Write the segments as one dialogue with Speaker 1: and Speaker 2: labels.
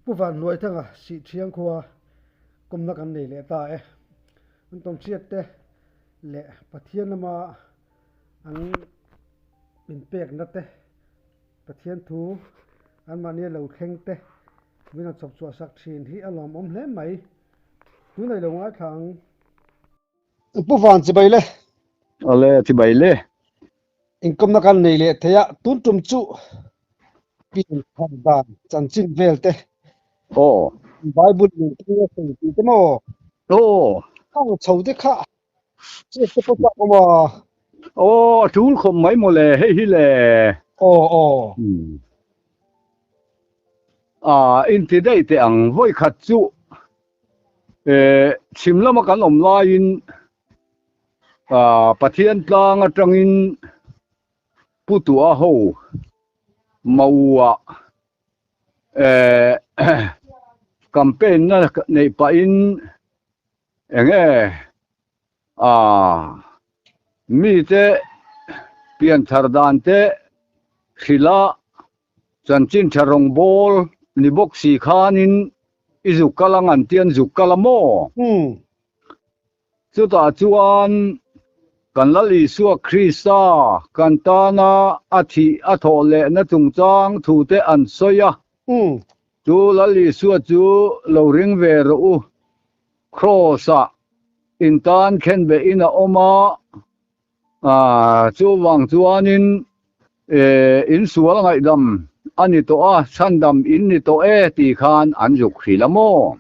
Speaker 1: Pu Vanhnuaithanga Sihthiang khua kawmna kan nei leh ta e. An tawnhriat te leh Pathian lama an inpekna te, Pathian thu anmahnia lo thleng te min rawn chhawp chhuah sak thin hi a lawmawm hle mai. Tunah i lo ngaithla ang. Pu Van chibai le.
Speaker 2: Awle chibai le.
Speaker 1: Inkawmna kan nei leh thei a, tun tum chu pian thar dan chanchin vel te.
Speaker 2: Aw.
Speaker 1: Bible in keng a sawi tih te maw?
Speaker 2: Aw.
Speaker 1: Khang chho te kha chet te pawh chak awm a.
Speaker 2: Aw, a tul khawp mai maw le, hei hi le.
Speaker 1: Aw aw.
Speaker 2: Ah, inti daih teh ang, vawi khat chu Chhim lama kan awm laiin Pathian tlang atangin Pu Tua ho Mauah campaign na neih pahin enge mite pianthar dan te hrilh a Chanchin tha rawngbâwl ni bawk si khânin i zuk kal ang an ti an zuk kal a maw? Chutah chuan kan Lal Isua Krista kan tâna a thih a thawh lehna chungchâng thute an sawi a. Chu Lal Isua chu lo ring ve rawh u. Kraws-ah in tân khenbehin a awm a. Chuvang chuanin insual ngaihdam a ni tawh a, chhandam in ni tawh e tih khan an zuk hrilh a maw?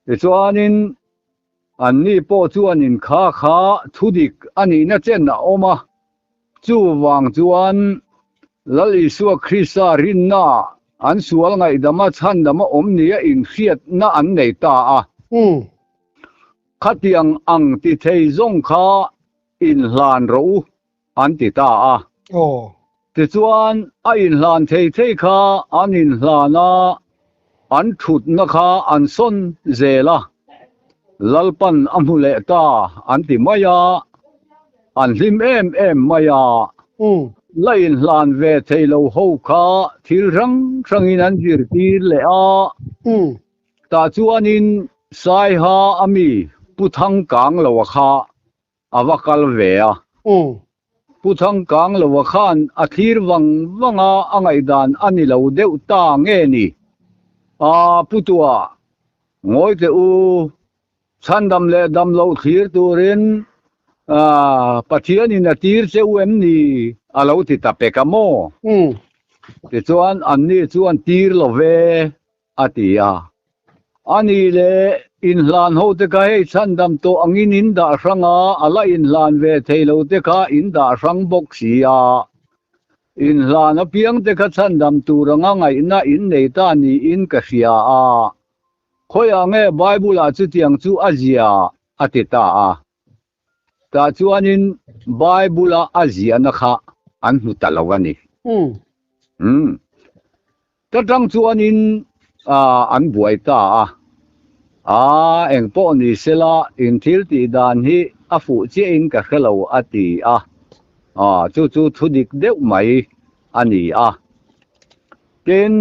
Speaker 2: Tichuanin anni pawh chuanin kha kha thudik a nihna chen a awm a, chuvang chuan Lal Isua Krista rinna an sual ngaihdama chhandam a awm nia inhriatna an nei ta a. Khatiang ang ti thei zawng kha inhlan rawh u, an ti ta a. Tichuan, a inhlan thei thei kha an inhlan a, an thutna kha an sawn zel a, Lalpan a hmu leh ta an ti mai a, an hlim em em mai a. La inhlan ve thei lo ho kha thil hrang hrangin an zirtir leh a. Tah chuanin Saiha a mi Pu Thangkangloa kha a va kal ve a. Pu Thangkangloa khan a thlir vang vang a, a ngaihdan a ni lo deuh ta nge ni? A Pu Tua, ngawi teh u, chhandam leh dam loh thlir turin Pathianin a tir che u em ni? a lo ti ta pek a maw? Tichuan anni chuan tir lo ve. A ti a. A nih leh, inhlan ho te kha hei chhandam tawh angin in dah hrang a, a la inhlan ve thei lo te kha in dah hrang bawk si a. Inhlan apiang te kha chhandam tur anga ngaihna in nei ta niin ka hria a. Khawiah nge Bible-ah chutiang chu a zia? a ti ta a. Tah chuanin Bible-a a ziahna kha an hmu ta lo a ni. Umm. Ta tang chuanin an buai ta a. Aa, eng pawh ni sela, in thil tih dan hi a fuh chiahin ka hre lo a ti a. Aa, chu chu thu dik deuh mai a ni a. Tin,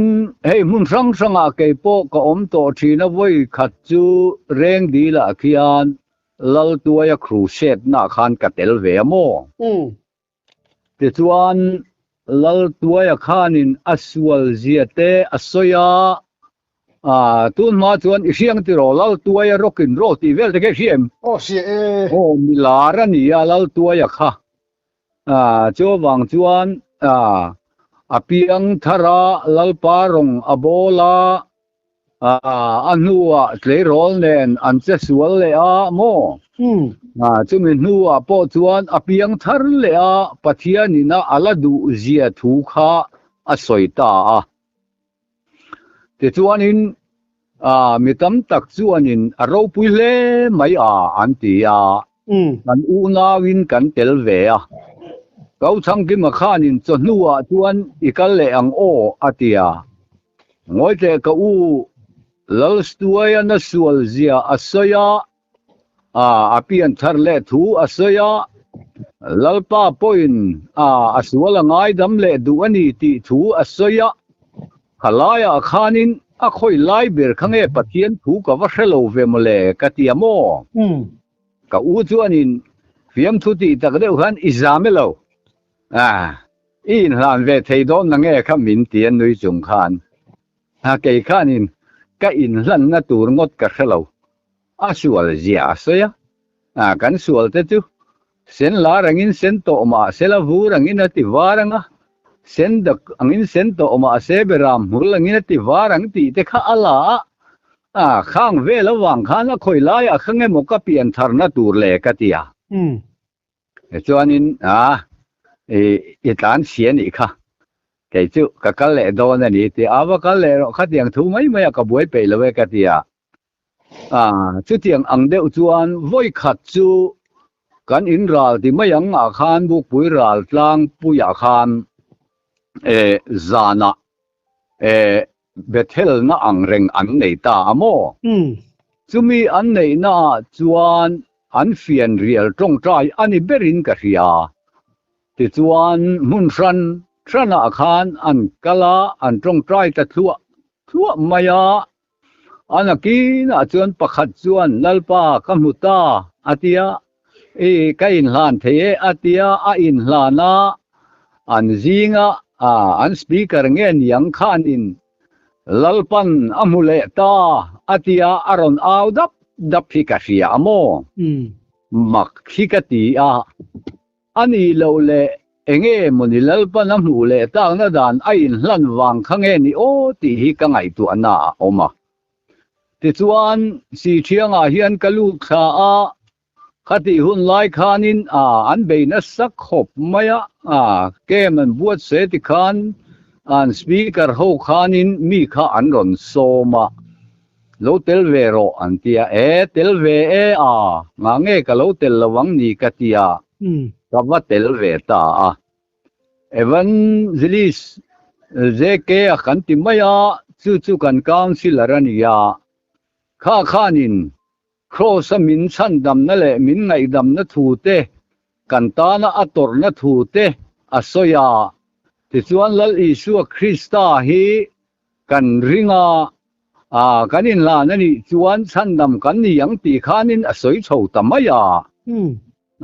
Speaker 2: hei hmun hrang hrangah kei pawh ka awm tawh thin a vawi khat chu reng dilah khian Laltuaia crusade nah khan ka tel ve a maw? Tichuan, Laltuaia khanin a sual zia te a sawi a, ah, tun hma chuan i hriang tiraw Laltuaia rock in roll tih vel te kha i hria em?
Speaker 1: Aw, hria e.
Speaker 2: Aw, milar a ni a Laltuaia kha. Ah, chuvang chuan, ah, a piang thar a, Lalpa rawng a bawl a, A hnuah tleirawl nen an che sual leh a maw? Chumi hnuah pawh chuan a piang thar leh a, Pathianin a a la duh zia thu kha a sawi ta a. Tichuanin mi tam tak chuanin a ropui hle mai a an ti a, kan unauin kan tel ve a. Kauchhangkima khanin chawhnuah chuan i kal leh ang aw a ti a. Ngawi teh ka u, Lalstuaia na sual zia a sawi a, a pian thar leh thu a sawi a, Lalpa pawhin a sual a ngaidam leh duh a ni tih thu a sawi a, khalaiah khanin A khawi lai ber kha nge Pathian thu ka va hre lo ve mawle ka ti a maw? Ka u chuanin fiamthu tih tak deuh khan i zam e lo. Ah, i inhlan ve thei dawn na nge kha min ti a nui chung khan. A kei khanin ka inhlanna tur ngawt ka hre lo. A sual zia a sawi a. Ah, kan sual te chu sen lar angin sen tawh mah se la vur angin a ti var ang a, sen dak angin sen tawh mah se beram hmul angin a ti var ang tih te kha a la a. Ah, khang vel avang khan a khawi laiah kha nge maw ka pian tharna tur le ka ti a. Chuanin ah, i tlan chhia nih kha, kei chu ka kal leh dawn a ni ti a, va kal leh rawh khatiang thu mai mai a ka buai peih lo e ka ti a. Ah, chutiang ang deuh chuan vawi khat chu kan in ral ti mai ang ah khan Bukpui ral tlangpuiah khan eh zanah eh Bethelna ang reng an nei ta a maw? Chumi an neihna ah chuan an fian rial tawngtai a ni berin ka hria. Tichuan hmun hran hranah khan an kal a, an tawngtai ta thluah thluah mai a. A nakinah chuan pakhat chuan, Lalpa, ka hmu ta, a ti a. I, ka inhlan thei e, a ti a. A inhlan a, an zinga an speaker nge niang khanin, Lalpan a hmu leh ta, a ti a, a rawn au dap dap hi ka hria a maw? Mak hi ka ti a. A nih loh leh enge mawni Lalpan a hmuh leh takna dan a inhlan vang kha nge ni aw tih hi ka ngaihtuahna a awm a. Tichuan, Sithiangah hian ka lut thla a, khatih hun lai khanin a an bei nasa khawp mai a, a camp an buat se tikhan an speaker ho khanin mi kha an rawn sawm a. Lo tel ve rawh an ti a, e tel ve e a, ngah nge ka lo tel lo ang ni ka ti a, ka va tel ve ta a. Evangelist JK a kan ti mai a, chu chu kan councillor a ni a, kha khanin Kraws a min chhandamna leh min ngaihdamna thu te, kan tana a tawrhna thu te a sawi a, tichuan Lal Isua Krista hi Kan ring a, ah kan inhlan a nih chuan chhandam kan ni ang tih khanin a sawi chho ta mai a.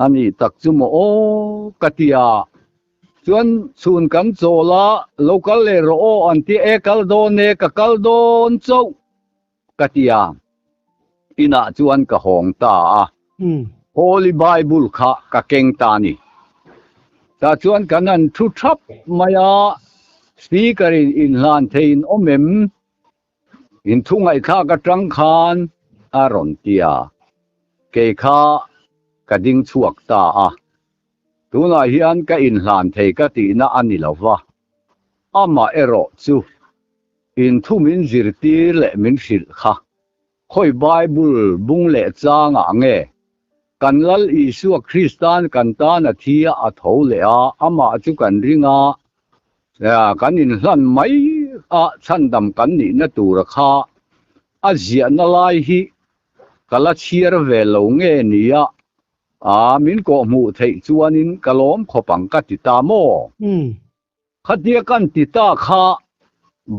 Speaker 2: A nih tak chu maw aw ka ti a. Chuan chhun kan chawl a, lo kal leh rawh aw an ti e kal dawn e ka kal dawn chauh ka ti a. Inah chuan ka hawng ta a. Holy Bible kha ka keng ta a ni. Tah chuan kan han thu thap mai a, Speaker in inhlan theiin awm em? In thu ngaihthlak atang khan a rawn ti a, kei kha ka ding chhuak ta a. Tunah hian ka inhlan thei ka tihna a ni lo va, amah erawh chu in thu min zirtir leh min hrilh kha Khawi Bible bung leh changah nge kan Lal Isua Krista'n kan tan a thi a, a tho leh a, amah chu kan ring a, kan inhlan mai a, chhandam kan nihna tura kha a ziahna lai hi ka la chhiar ve lo nge nia, a min kawhhmuh theih chuanin ka lawm khawp ang ka ti ta maw? Khatia kan ti ta kha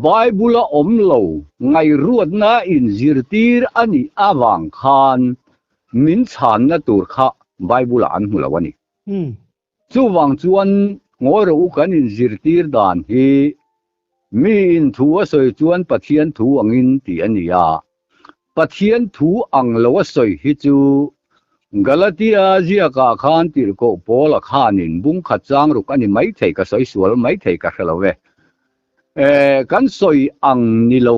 Speaker 2: Bible-a awm lo ngaihruatna inzirtir a nih avang khan min chhanna tur kha Bible-ah an hmu lo a ni. Chuvang chuan ngawi rawh u kan inzirtir dan hi miin thu a sawi chuan Pathian thu angin tih a ni a, Pathian thu ang lo a sawi hi chu Galatia ziakah khan tirhkoh Paula khanin bung khat chang ruk a ni maithei ka sawi sual maithei ka hre lo e. E, kan sawi ang ni lo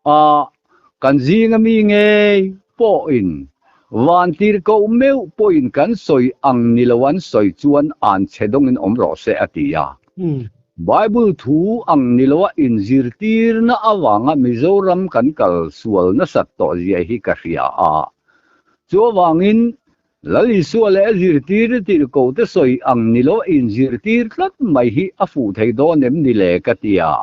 Speaker 2: a, kan zinga mi ngei pawhin van tirhkoh meuh pawhin kan sawi ang ni lo an sawi chuan an chhe dawngin awm rawh se a ti a. Bible thu ang ni loa inzirtirna avanga Mizoram kan kal sual nasat tawh zia hi ka hria a. Chu avangin Lal Isua leh a zirtir tirhkoh te sawi ang ni loa inzirtir tlat mai hi a fuh thei dawn em ni le ka ti a.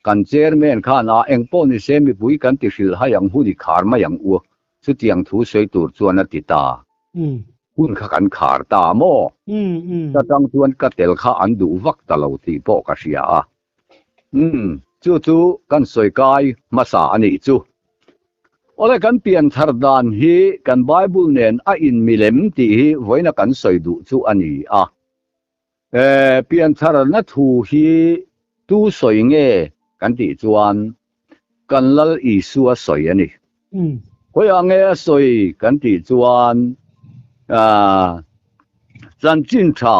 Speaker 2: Kan chairman khan a engpawh ni se mipui kan ti hrilh hai ang hun i khar mai ang u Chutiang thu sawi tur chuan a ti ta. Hun kha kan khar ta maw? Ka tang chuan ka tel kha an duh vak ta lo tih pawh ka hria a. Umm. Chu chu kan sawi kai hmasa a nih chu. Awle kan pian thar dan hi kan Bible nen a inmilem tih hi vawiina kan sawi duh chu a ni a. E, pian tharna thu hi tu sawi nge kan tih chuan kan Lal Isua sawi a ni. Khawiah nge a sawi kan tih chuan chanchin tha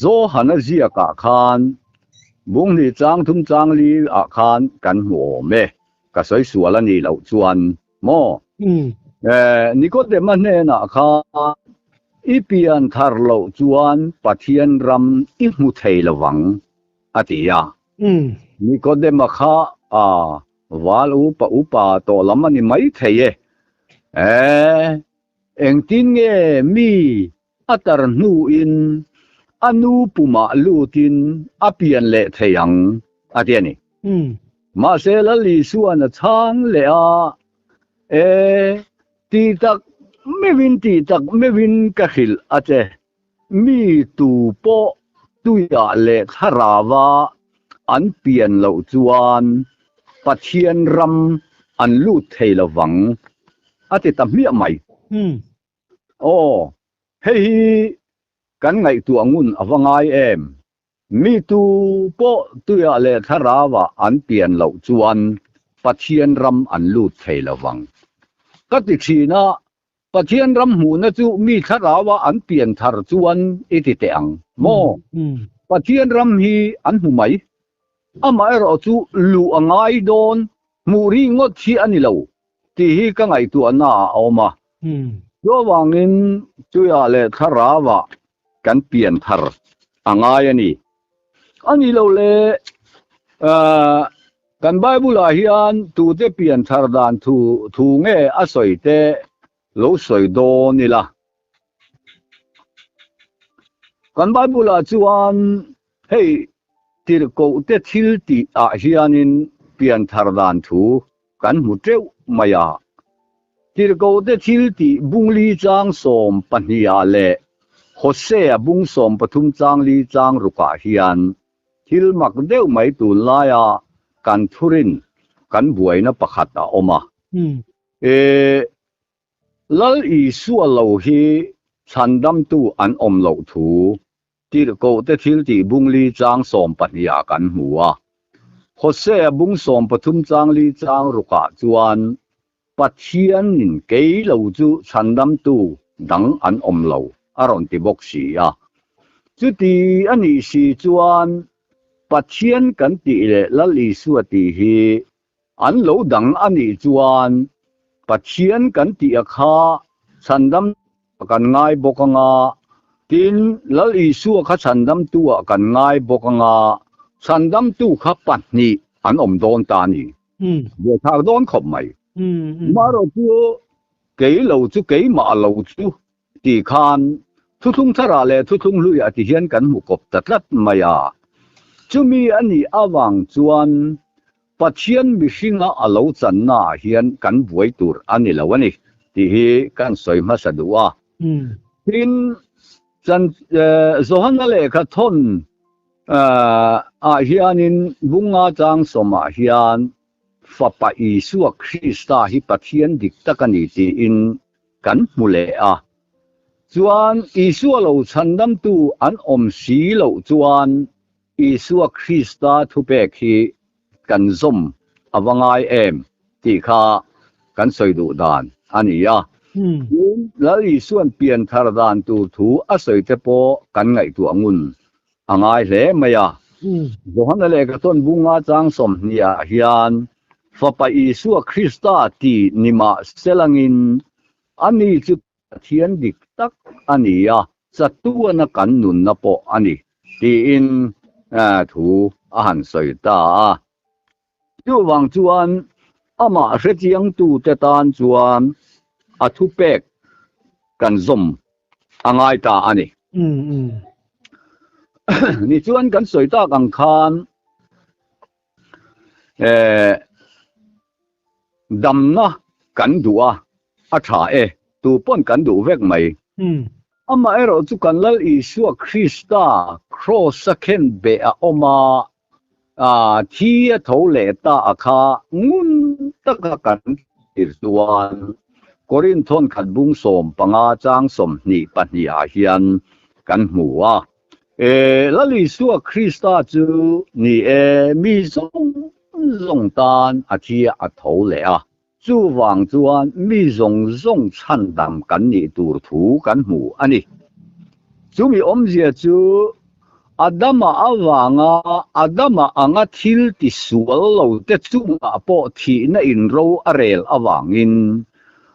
Speaker 2: Johana ziakah khan Bunghnih chang thum chang li ah khan kan hmu awm e. Ka sawi sual a nih loh chuan maw? Nikodema hnenah khan i pian thar loh chuan Pathian ram i hmu thei lo vang a ti a. Nikodema kha a val upa upa tawh lam a ni mai thei e. Engtin nge mi a tar hnuin a nu pumah lutin a pian leh thei ang a ti a ni. Mahse Lal Isuan a chhang leh a, E, ti tak meuhin ti tak meuhin ka hrilh a che, mi tu pawh tuiah leh thlarauva an pian loh chuan Pathian ram an lut thei lovang a ti ta hmiah mai. Aw, hei hi kan ngaihtuah ngun a va ngai em? Mi tu pawh tuiah leh thlarauah an pian loh chuan Pathian ram an lut thei lo vang. Ka ti thin a, Pathian ram hmuhna chu mi thlarauah an pian thar chuan i ti teh ang maw? Pathian ram hi an hmu mai. Amaherawh chu luh a ngai dawn, hmuh ringawt hi a ni lo. Tih hi ka ngaihtuahna ah a awm a. Chu avangin tuiah leh thlarauah kan pian thar a ngai a ni. A nih loh le kan Bible ah hian tute pian thar dan thu thu nge a sawi te lo sawi dawn ila. Kan Bible ah chuan hei tirhkoh te thil tih ah hianin pian thar dan thu kan hmu teuh mai a. Tirhkoh te thil tih bungli chang 12 ah leh Hosea bung 13 chang li chang rukah hian thil mak deuh mai tunlaia kan thurin kan buaina pakhat a awm a. E Lal Isua lo hi chhandamtu an awm loh thu Tirhkoh te thil tih bungli chang 12 ah kan hmu a. Hosea bung 13 chang li chang rukah chuan Pathianin kei lo chu chhandamtu dang an awm lo a rawn ti bawk si a. Chuti a nih si chuan Pathian kan tih leh Lal Isua tih hi An lo dang a nih chuan Pathian kan tih a kha chhandam kan ngai bawk anga, tin Lal Isua kha chhandamtu ah kan ngai bawk anga, chhandamtu kha pahnih an awm dawn ta a ni. Buaithlak dawn khawp mai. Amaherawh chu kei lo chu keimah lo chu tih khan thuthlung tharah leh thuthlung hluiah ti hian kan hmu kawp ta tlat mai a. Chumi a nih avang chuan Pathian mihringa a lo channaah hian kan buai tur a ni lo a ni tih hi kan sawi hmasa duh a. Tin, chan Johana lehkha thawn ah hianin bunga chang sawmah hian Fapa Isua Krista hi Pathian dik tak a ni tiin kan hmu leh a. Chuan Isua lo chhandamtu an awm si loh chuan Isua Krista thupek hi kan zawm a va ngai em tih kha kan sawi duh dan a ni a. Tin, Lal Isua'n pian thar dan tur thu a sawi te pawh kan ngaihtuah ngun a ngai hle mai a. Johana lehkha tawn bunga chang 20 ah hian Fapa Isua Krista ti ni mah selangin ani chu Pathian dik tak a ni a, chatuana kan nunna pawh a ni tiin thu a han sawi ta a. Chuvang chuan amah hrechiangtute tan chuan a thupek kan zawm a ngai ta a ni. Nichuan kan sawi tak ang khan damna kan duh a, a tha e, tu pawn kan duh vek mai. Amaherawh chu kan Lal Isua Krista kraws a khen beh a awm a. Thi a tho leh ta a kha ngun taka kan thlir chuan Korinth thawnkhat bung 15 chang 22 ah hian kan hmu a. Lal Isua Krista chu ni e, mi zawng zawng tan a thi a tho leh a. Chuvang chuan mi zawng zawng chhandam kan nih tur thu kan hmu a ni. Chumi awmzia chu Adama avanga Adama anga thil ti sual lo te chungah pawh thihna inro a rel avangin,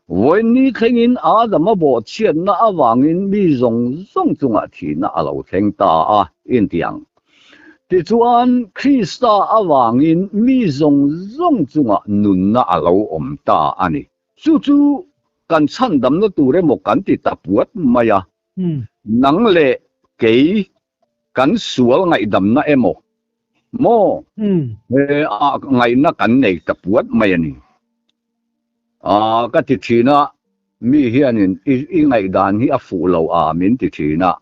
Speaker 2: vawiinni thlengin Adama bawhchhiatna avangin mi zawng zawng chungah thihna a lo thleng ta a intiang. Tichuan, Krista avangin mi zawng zawng chungah nunna a lo awm ta a ni. Chu chu kan chhandamna tur emaw kan ti ta puat mai a. Nang leh kei kan sual ngaihdamna emaw maw he ah ngaihna kan nei ta puat mai a ni. Aa ka ti thin a, mi hianin i ngaihdan hi a fuh lo a min ti thin a.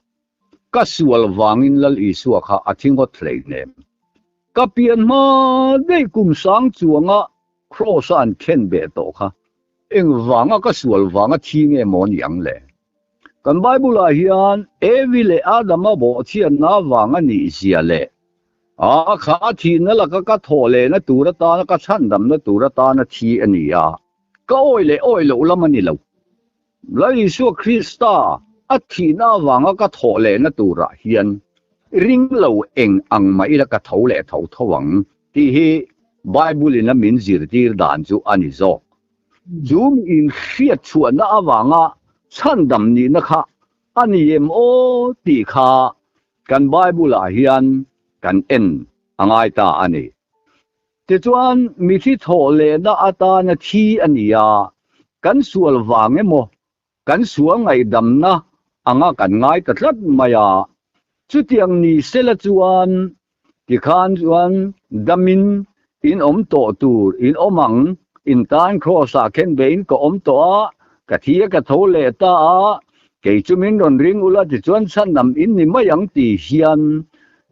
Speaker 2: Ka sual vangin Lal Isua kha a thi ngawt hleihnem. Ka pian hma daih kum sang chuanga Kraws-a an khen beh tawh kha engvanga ka sual vanga thi nge maw ni ang le? Kan Bible-ah hian Evi leh Adama bawhchhiatna vanga nih zia leh a kha thihna laka ka thawh lehna tur atana ka chhandamna tur atana thi a ni a, ka awi leh awi loh lam a ni lo. Lal Isua Krista a thihna avanga ka thawh lehna turah hian ring lo eng ang mah ila ka tho leh tho tho ang tih hi Bible in a min zirtir dan chu a ni zawk. Chu mi inhriat chhuahna avanga chhandam nihna kha a ni em aw tih kha kan Bible ah hian kan en a ngai ta a ni. Tichuan, mithi thawh lehna atana thi a ni a, kan sual vang emaw, kan sual ngaihdamna anga kan ngai ta tlat mai a. Chutiang ni sela chuan, tikhan chuan damin in awm tawh tur in awm ang, in tan Kraws-ah khen vein ka awm tawh a, ka thi a ka tho leh ta a, kei chu min rawn ring ula tichuan chhandam in ni mai ang ti hian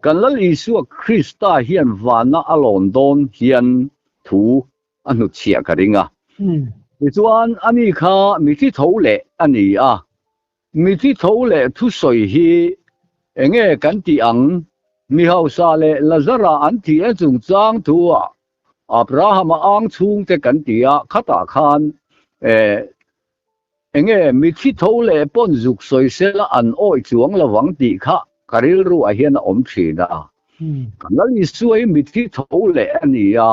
Speaker 2: Kan Lal Isua Krista hian vana a lawn dawn hian thu a hnutchhiah ka ring a. Tichuan, ani kha mithi tho leh a ni a. Mithi tho leh thusawi hi enge kan tih ang? Mi hausa leh Lazara an thih a chungchang thu-ah Abrahama ang chhungte kan ti a, khatah khan Enge mithi tho leh pawn zuk sawi sela an awih chuang lo vang tih kha ka rilru ah hian a awm thin a. Kan Lal Isua hi mithi tho leh a ni a,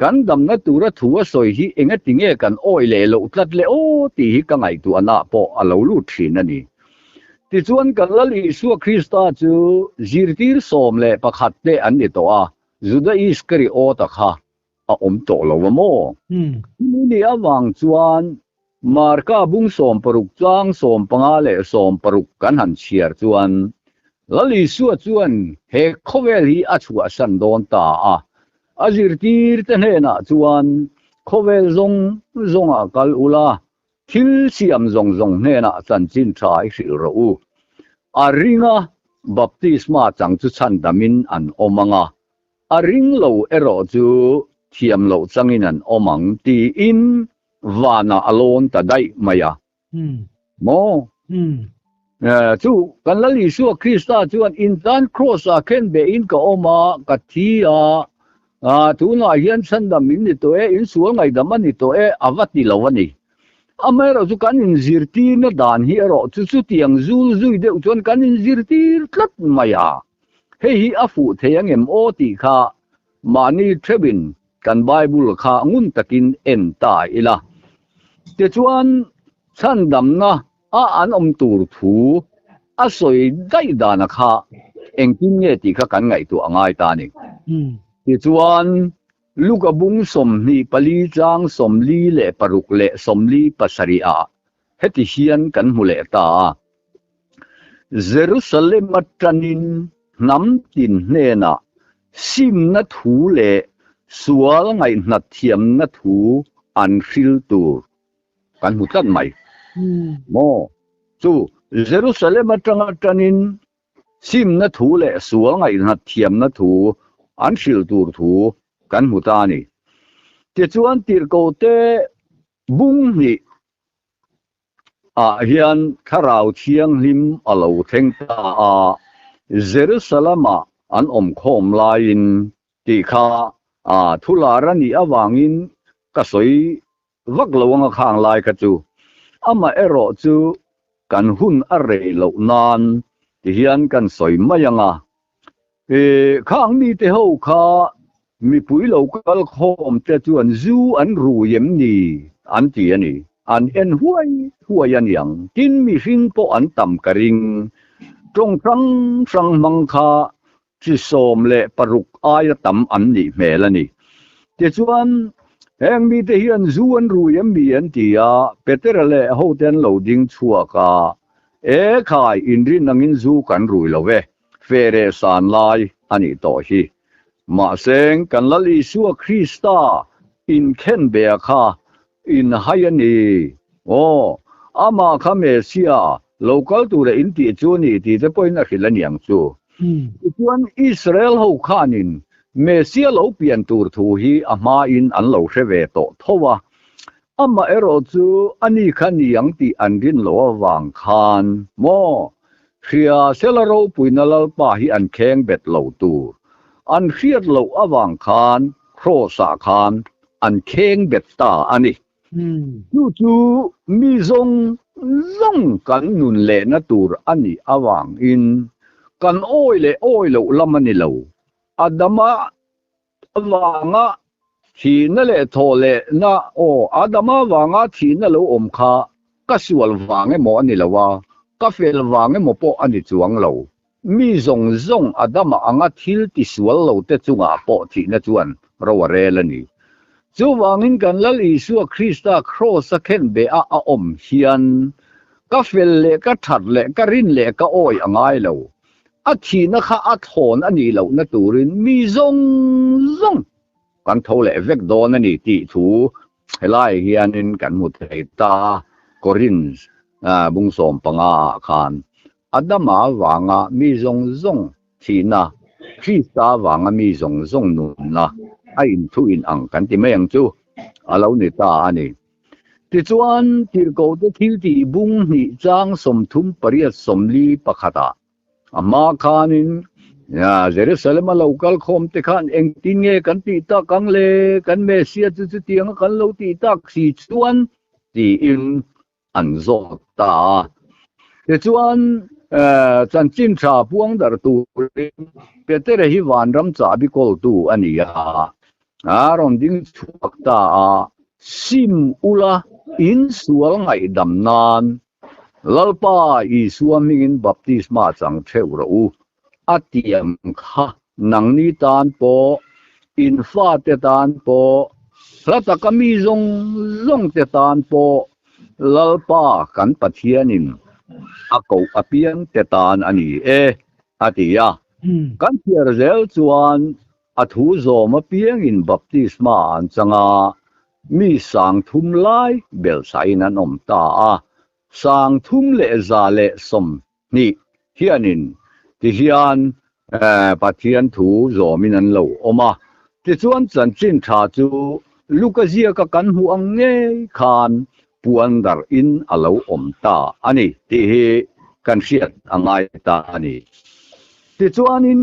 Speaker 2: kan damna tura thu a sawi hi enga tinge kan awih leh loh tlat le aw tih hi ka ngaihtuahna pawh a lo lut thin a ni. Tichuan kan Lal Isua Krista chu zirtir 11 te an ni tawh a, Juda Iskariota kha a awm tawh lo a maw? Chumi ni avang chuan Marka bung 60 chang 15 leh 60 kan han chhiar chuan Lal Isua chuan he khawvel hi a chhuahsan dawn ta a, a zirtirte hnenah chuan khawvel zawng zawngah kal ula, thil siam zawng zawng hnenah chanchin tha i hrilh rawh u. A ringa baptisma chang chu chhandamin an awm ang a, A ring lo erawh chu thiam loh changin an awm ang tiin vanah a lawn ta daih mai a. Maw? Chu kan Lal Isua Krista chuan in tan Kraws-ah khen behin ka awm a, ka thi a, tunah hian chhandam in ni tawh e, in sual ngaihdam a ni tawh e, a va ti lo a ni. Amaherawh chu kan inzirtirna dan hi erawh chu chutiang zul zui deuh chuan kan inzirtir tlat mai a. Hei hi a fuh thei ang em aw tih kha mahni theuhin kan Bible kha ngun takin en ta ila. Tichuan, chhandamna a an awm tur thu a sawi daih dana kha engtin nge tih kha kan ngaihtuah a ngai ta a ni. Tichuan, Luka bung 24 chang 46 leh 47 ah Heti hian kan hmu leh ta a, Jerusalem atangin hnam tin hnenah simna thu leh sual ngaihnat thiamna thu an hril tur kan hmu tlat mai. Maw? Chu Jerusalem atanga tanin simna thu leh sual ngaihnat thiamna thu an hrilh tur thu kan hmu ta a ni. Tichuan tirhkohte bung hnih ah hian Thlarau Thianghlim a lo thleng ta a, Jerusalem-ah an awm khawm laiin tih kha thu lar a nih avangin ka sawi vak lo anga khang lai kha chu. Amaherawh chu kan hun a rei loh nan ti hian kan sawi mai anga. Khang mite ho kha mipui lo kal khawm te chuan zu an rui em ni an ti a ni. An en huai huai a niang. Tin mihring pawh an tam ka ring. Tawng hrang hrang hmang kha chi 16 aia tam an nih hmel a ni. Tichuan, heng mite hian zu an rui em mi an ti a, Petera leh hote an lo ding chhuak a, E khai, inrin angin zu kan rui lo ve, fere san lai a nih tawh hi. Mahse, kan Lal Isua Krista inkhen bea kha inhai a ni. Aw, amah kha Messiah lo kal tura in tih chu a ni tih te pawhin a hrilh a niang chu. Tichuan, Israel ho khanin Messiah lo pian tur thu hi a hmain an lo hre ve tawh tho a, amah erawh chu a ni kha niang tih an rin loh avang khan maw hria sela ropuina Lalpa hi an kheng bet lo tur an hriat loh avang khan Kraws-ah khan an kheng bet ta a ni. Chu chu mi zawng zawng kan nun lehna tur a nih avangin kan awi leh awi loh lam a ni lo. Adama avanga thihna leh thawh lehna aw, Adama avanga thihna lo awm kha ka sual vang emaw a ni lo a, ka fel vang emaw pawh a ni chuang lo. Mi zawng zawng Adama anga thil ti sual lo te chungah pawh thihna chuan ro a rel a ni. Chuvangin kan Lal Isua Krista kraws a khen beh a a awm hian ka fel leh ka that leh ka rin leh ka awi a ngai lo. A thihna kha a thlawn a nih lohna turin mi zawng zawng kan tho leh vek dawn a ni tih thu helai hianin kan hmu thei ta a, Korinth bung 15 ah khan Adama vanga mi zawng zawng thihna, Krista vanga mi zawng zawng nunna a inthu in ang kan ti mai ang chu a lo ni ta a ni. Tichuan, tirhkohte thiltih bung hnih chang 38 41 ah a hma khanin Jerusalem a lo kal khawm te khan engtin nge kan tih tak ang le, kan Messiah chu chutianga kan lo tih tak si chuan tiin an zawt ta a. Tichuan, chanchin tha puang darh turin Petera hi vanram chahbi kawltu a ni a, a rawn ding chhuak ta a, Sim ula insual ngaihdam nan Lalpa Isua hmingin baptisma chang theuh rawh u, a tiam kha nangni tan pawh, in fate tan pawh, hla taka mi zawng zawng te tan pawh Lalpa kan Pathianin a koh apiang te tan a ni e, a ti a. Kan chhiar zel chuan a thu zawm apiangin baptisma an chang a, mi 3000 lai belhsain an awm ta a, 3120 hianin tihian Pathian thu zawmin an lo awm a. Tichuan chanchin tha chu Luka ziaka kan hmuh ang ngei khan puan darhin a lo awm ta a ni tih hi kan hriat a ngai ta a ni. Tichuanin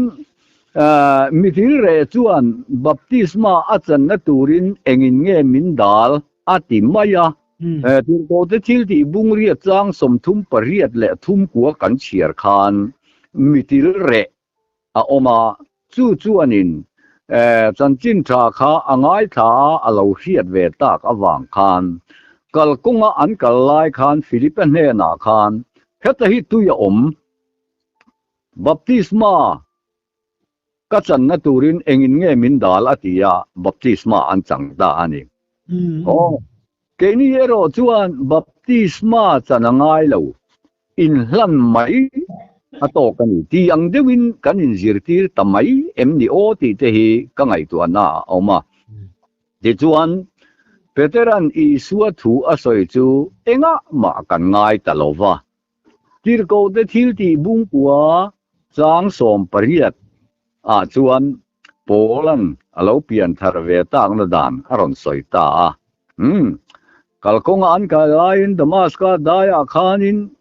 Speaker 2: mithil reh chuan baptisma a channa turin engin nge min dal a ti mai a. Tirhkohte thil tih bung riat chang 38 leh 39 kan chhiar khan mitil reh a awm a, chu chuanin chanchin tha kha a ngaithla a, a lo hriat ve tak avang khan kalkawnga an kal lai khan Philipa hnenah khan heta hi tui a awm, baptisma Ka channa turin engin nge min dal a ti a, baptisma an chang ta a ni. Aw, keini erawh chuan baptisma chan a ngai lo, inhlan mai a tawk a ni tih ang deuhin kan inzirtir ta mai em ni aw tih te hi ka ngaihtuahna a awm a. Tichuan, Petera'n Isua thu a sawi chu engah mah kan ngai ta lo va, Tirhkohte thil tih bungkua chang 18 ah chuan Paula'n a lo pian thar ve takna dan a rawn sawi ta a. Umm, kalkawnga an kai laiin Damaska daiah khanin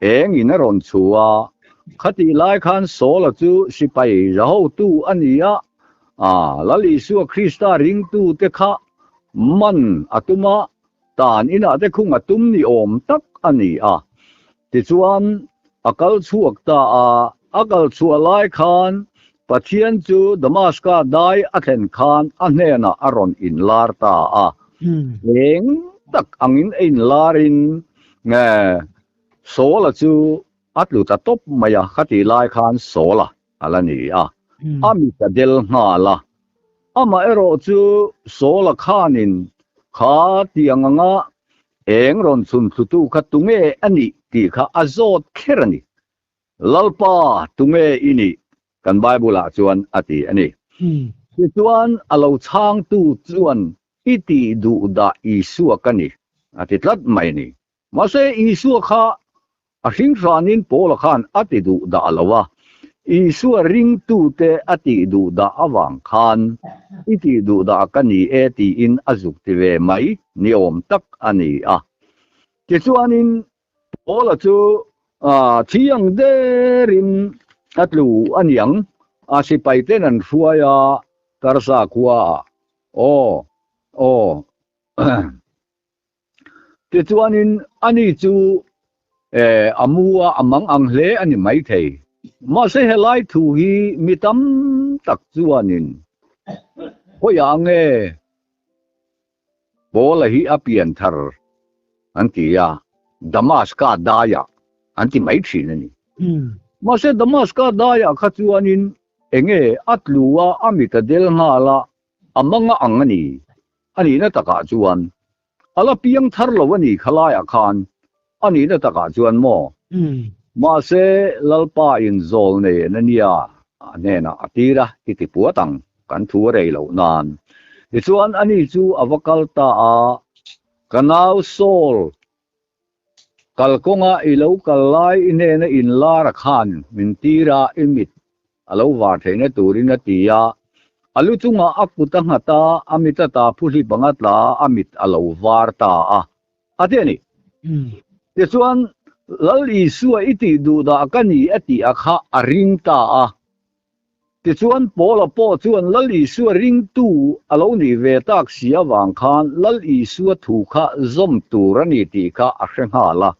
Speaker 2: eng in a rawn chhu a, khatih lai khan Saula chu sipai zahotu a ni a, aa, Lal Isua Krista ringtute kha man a tum a, tan inah te khung a tum ni awm tak a ni a. Tichuan, a kal chhuak ta a, a kal chhuah lai khan Pathian chu Damaska dai a thlen khan a hnenah a rawn inlar ta a. Eng tak angin a inlarin nge Saula chu a tlu ta tawp mai a, khatih lai khan Saula a la ni a, a mit a del nghal a. Amaherawh chu Saula khanin kha tiang anga eng rawn chhun thlutu kha tunge a nih tih kha a zawt kher a ni. Lalpa, tunge i nih? Kan Bible-ah chuan a ti a ni. Tichuan a lo chhangtu chuan i tih duh dah Isua ka ni a ti tlat mai a ni. Mahse, Isua kha a hringhranin Paula khan a ti duh dah lo a, Isua ringtute a tih duh dah avang khan i tih duh dah ka ni e tiin a zuk ti ve mai ni awm tak a ni a. Tichuanin Paula chu thi ang derin a tlu a niang, a sipaiten an hruai a, Tarsa khuaah aw aw. Tichuanin ani chu a mu a, a mang ang hle a ni maithei. Mahse helai thu hi mi tam tak chuanin khawiah nge Paula hi a pian thar an ti a, Damaska daiah an ti mai thin a ni. Mahse Damaska daiah kha chuanin enge a tlu a, a mit a del nghal a, A manga ang a ni. A nihna takah chuan a la piang thar lo a ni khalaiah khan a nihna takah chuan maw? Mahse Lalpa in zawl nei en a nia a hnenah a tir a, i ti puat ang kan thu a rei loh nan. Tichuan ani chu a va kal ta a, ka nau Saul Kalkawnga i lo kal lai i hnena inlar a khan min tir a, i mit a lo var theihna turin a ti a. A lu chungah a kut a nghat a, a mit a ta phuhlip anga tla a, a mit a lo var ta a, a ti a ni. Tichuan, Lal Isua i tih duh dah ka ni a tih a kha a ring ta a. Tichuan, Paula pawh chuan Lal Isua ringtu a lo nih ve tak si avang khan Lal Isua thu kha zawm tur a ni tih kha a hre nghal a,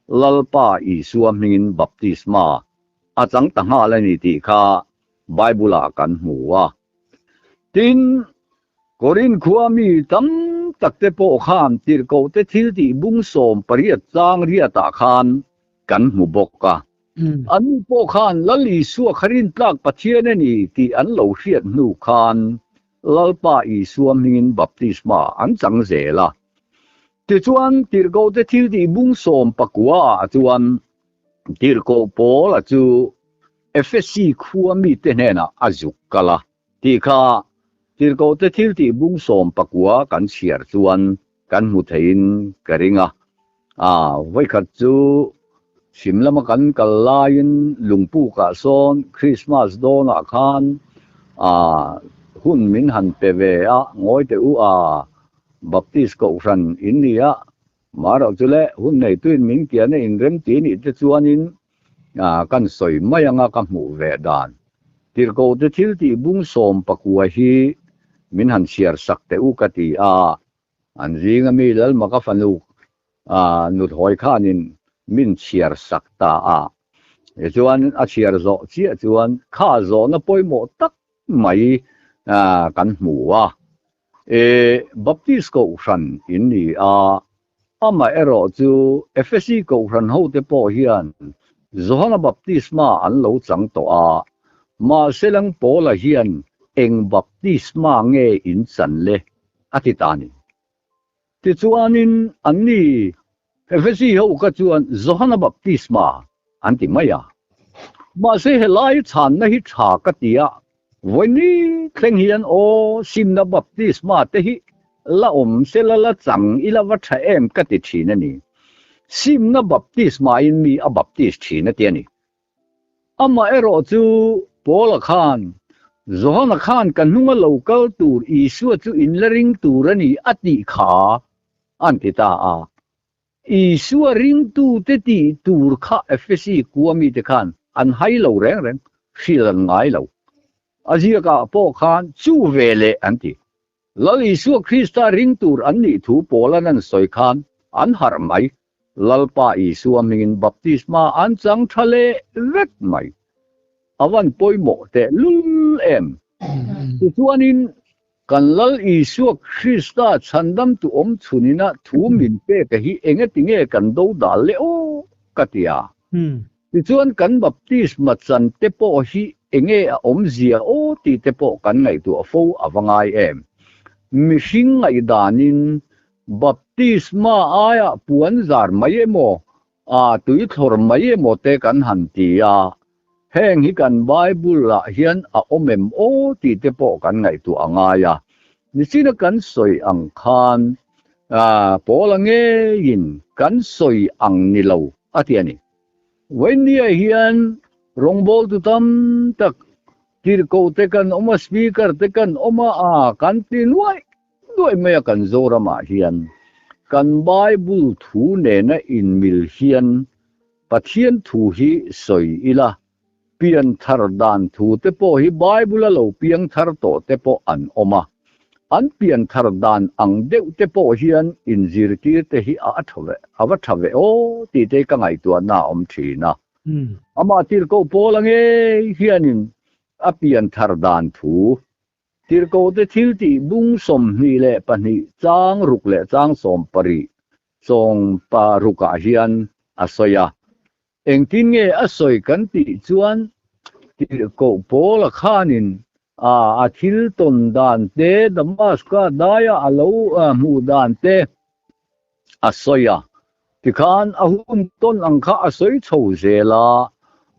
Speaker 2: Lalpa Isua hmingin baptisma a chang ta nghal a ni tih kha Bible-ah kan hmu a. Tin, Korinth khua mi tam takte pawh khan tirhkohte thiltih bung 18 chang riatah khan kan hmu bawk a. An ni pawh khan Lal Isua kha rintlak Pathian a ni tih an lo hriat hnu khan Lalpa Isua hmingin baptisma an chang zel a. Tichuan, Tirhkohte thiltih bung 19 ah chuan Tirhkoh Paula chu Efesi khua mite hnenah a zuk kal a tih kha Tirhkohte thiltih bung 19 kan chhiar chuan kan hmu theiin ka ring a. A, vawikhat chu chhim lama kan kal laiin lungpukah sawn Christmas dawnah khan a hun min han pe ve a, ngawi teh u a, Baptist Kohhran in ni a, marawh chu le hun neituin min kian a inrem ti nih te chuanin kan sawi mai anga ka hmuh ve dan. Tirhkohte thil tih bung 19 hi min han chhiar sak teh u ka ti a, An zinga mi Lalmaka fanu nuthawi khanin min chhiar sak ta a. Tichuan a chhiar zawh chiah chuan kha zawhna pawimawh tak mai kan hmu a. E Baptist Kohhran in ni a, amaherawh chu Efesi Kohhran hote pawh hian Johana baptisma an lo chang tawh a, mahse Langpawla hian eng baptisma nge in chan le? A ti ta a ni. Tichuanin anni Efesi ho kha chuan Johana baptisma an ti mai a. Mahse helai chhanna hi tha ka ti a, vawiini thleng hian aw simna baptisma te hi la awm se la la chang ila va tha em ka ti thin a ni. Simna baptisma in mi a baptist thin a ti a ni. Amaherawh chu Paula khan Johana khan ka hnunga lo kal tur Isua chu in la ring tur a ni a tih kha an ti ta a. Isua ringtute tih tur kha Efesi kua mite khan an hai lo reng reng, hrilh an ngai lo. A ziakah pawh khan chu ve leh an ti. Lal Isua Krista ring tur an nih thu Paula'n an sawi khan an harh mai. Lalpa Isua hmingin baptisma an chang tha leh vek mai. A van pawimawh teh lul em! Tichuanin kan Lal Isua Krista chhandamtu awm chhunina thu min pek a hi engatinge kan do dal le aw ka ti a. Tichuan kan baptisma chan te pawh hi enge a awmzia aw tih te pawh kan ngaihtuah fo a va ngai em. Mihring ngaihdanin baptisma aiah puan zar mai emaw, a tui thlawr mai emaw te kan han ti a, heng hi kan Bible ah hian a awm em aw tih te pawh kan ngaihtuah a ngai a. Nichina kan sawi ang khan Paula ngeiin kan sawi ang ni lo a ti a ni. Vawinia hian rawngbawltu tam tak tirhkoh te kan awm a, speaker te kan awm a, a kan ti nuaih nuaih mai a kan Zoramah hian. Kan Bible thu nena inmil hian Pathian thu hi sawi ila, pian thar dan thu te pawh hi Bible a lo piang thar tawh te pawh an awm a, an pian thar dan ang deuh te pawh hian inzirtir te hi a tha ve, a va tha ve aw tih te ka ngaihtuahna a awm thin a. Amah tirhkoh pawl a ngei hianin a pian thar dan thu, tirhkoh te thil tih bung 22 chang ruk leh chang 70 sawng parukah hian a sawi a. Engtin nge a sawi kan tih chuan tirhkoh Paula khanin a thil tawn dan te, Damaska daia a lo hmuh dan te a sawi a. Tikhan a hun tawn ang kha a sawi chho zel a,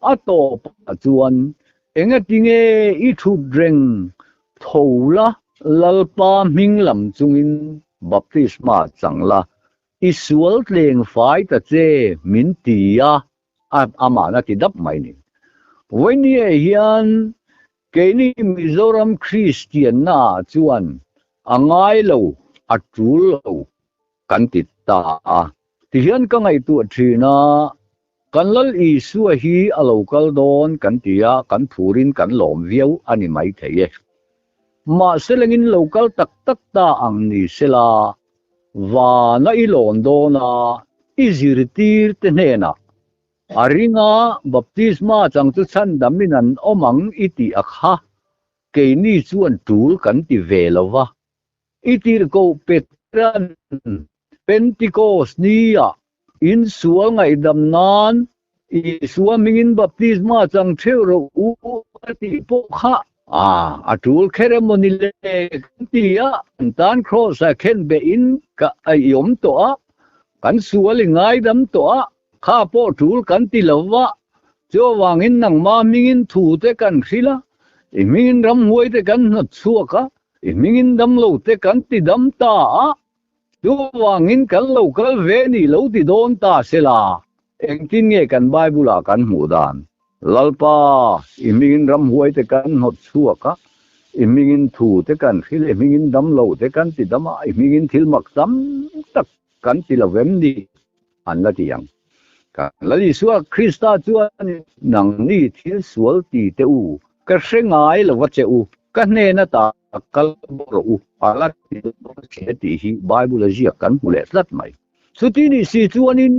Speaker 2: a tawpah chuan engatinge i thut reng tho la Lalpa hming lam chungin baptisma chang la I sual tleng fai ta che min ti a, amahna ti dap mai ni. Vawinia hian keini Mizoram Kristianna ah chuan a ngai lo, a tul lo kan ti ta a. Tihian ka ngaihtuah thin a, kan Lal Isua hi a lo kal dawn kan ti a, kan phurin kan lawm viau a ni maithei e. Mahse lengin lo kal tak tak ta ang ni sela, Vana i lawn dawn a, i zirtir te hnenah a ring a, baptisma chang chu chhandamin an awm ang i tih a kha, keini chuan tul kan ti ve lo va. I tirhkoh Petran Pentikos nia insual ngaihdam nan Isua hmingin baptisma chang theuh rawh u a tih pawh kha a tul kher emaw ni le kan ti a, kan tan kraws ah khen behin ka i awm tawh a, kan sual i ngaidam tawh a, kha pawh tul kan ti lo va, chuvangin nangmah hmingin thu te kan hrilh a, i hmingin ramhuai te kan hnawt chhuak a, i hmingin damlo te kan ti dam ta a. Chuvangin kan lo kal ve ni lo ti dawn ta sela, engtin nge kan Bible-ah kan hmuh dan? Lalpa, i hmingin ramhuai te kan hnawt chhuak a, i hmingin thu te kan hrilh, i hmingin damlo te kan ti dam a, i hmingin thil mak tam tak kan ti lo vem ni? An la ti ang. Kan Lal Isua Krista chuan nangni thil sual ti teh u, ka hre ngai lo va che u, ka hnen ata kal bawk rawh u, a la ti dawn che tih hi Bible a ziak kan hmu leh tlat mai. Chuti ni si chuanin